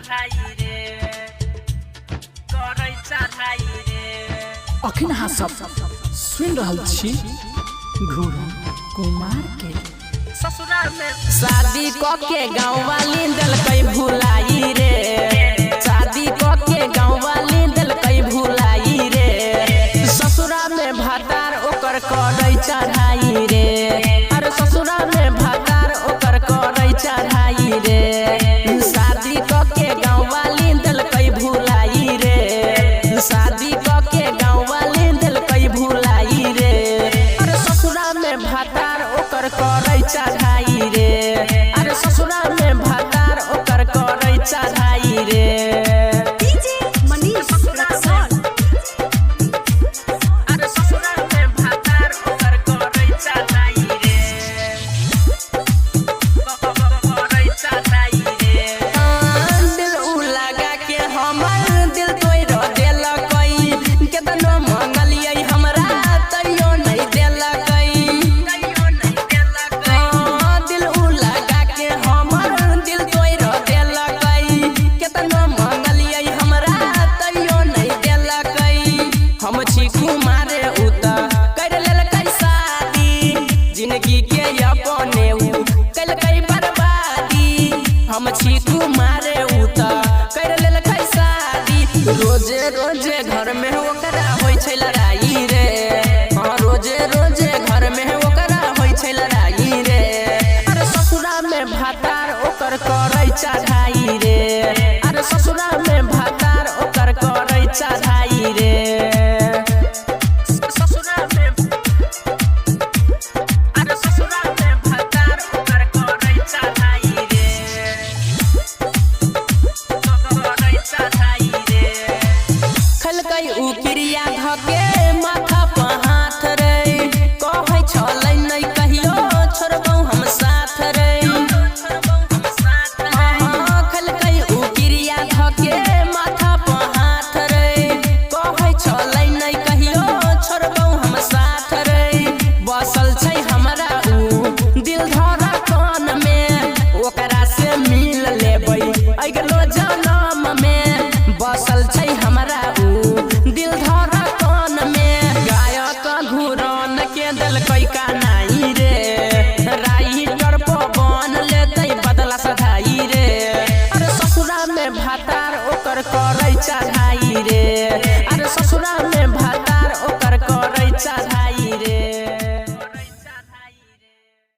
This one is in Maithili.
चढ़ाई रे, करै चढ़ाई रे। अखन अहाँ सब सुनि रहल छी घूरन कुमार के। ससुरा में शादी क के गाँव वाली देलकै भुलाई रे, शादी क के गाँव वाली देलकै भुलाई रे। ससुरा में भातार ओकर करै चढ़ाई रे, अरे ससुरा में भातार ओकर करै चढ़ाई रे। शादी क के गाँव वाली देलकै भुलाई रे, शादी क के गाँव वाली देलकै भुलाई रे। अरे ससुरा में भातार ओकर करै चढ़ाई रे, अरे ससुरा में भातार ओकर करै चढ़ाई रे। डीजे मनीष रक्सौल। अरे ससुरा में भातार ओकर करै चढ़ाई रे, करै चढ़ाई रे। दिल उ लगा के हमर दिल तोड़ देलकै, केतनो मंगलियै हमरा तैयो नहि देलकै। कहियो नहीं देलकै। दिल उ लगा के हमर दिल तोड़ देलकै, केतनो मंगलियै हमरा तैयो नहि देलकै। हम छी कुमारे उ त कर लेलकै शादी, जिंदगी के अपने उ केलकै बर्बादी। हम छी कुमारे उ त कर लेलकै शादी, रोजे रोजे घर में ओकरा होइ छै लड़ाई रे। हाँ, रोजे रोजे घर में ओकरा होइ छै लड़ाई रे। अरे ससुरा में भातार ओकर करै चढ़ाई रे।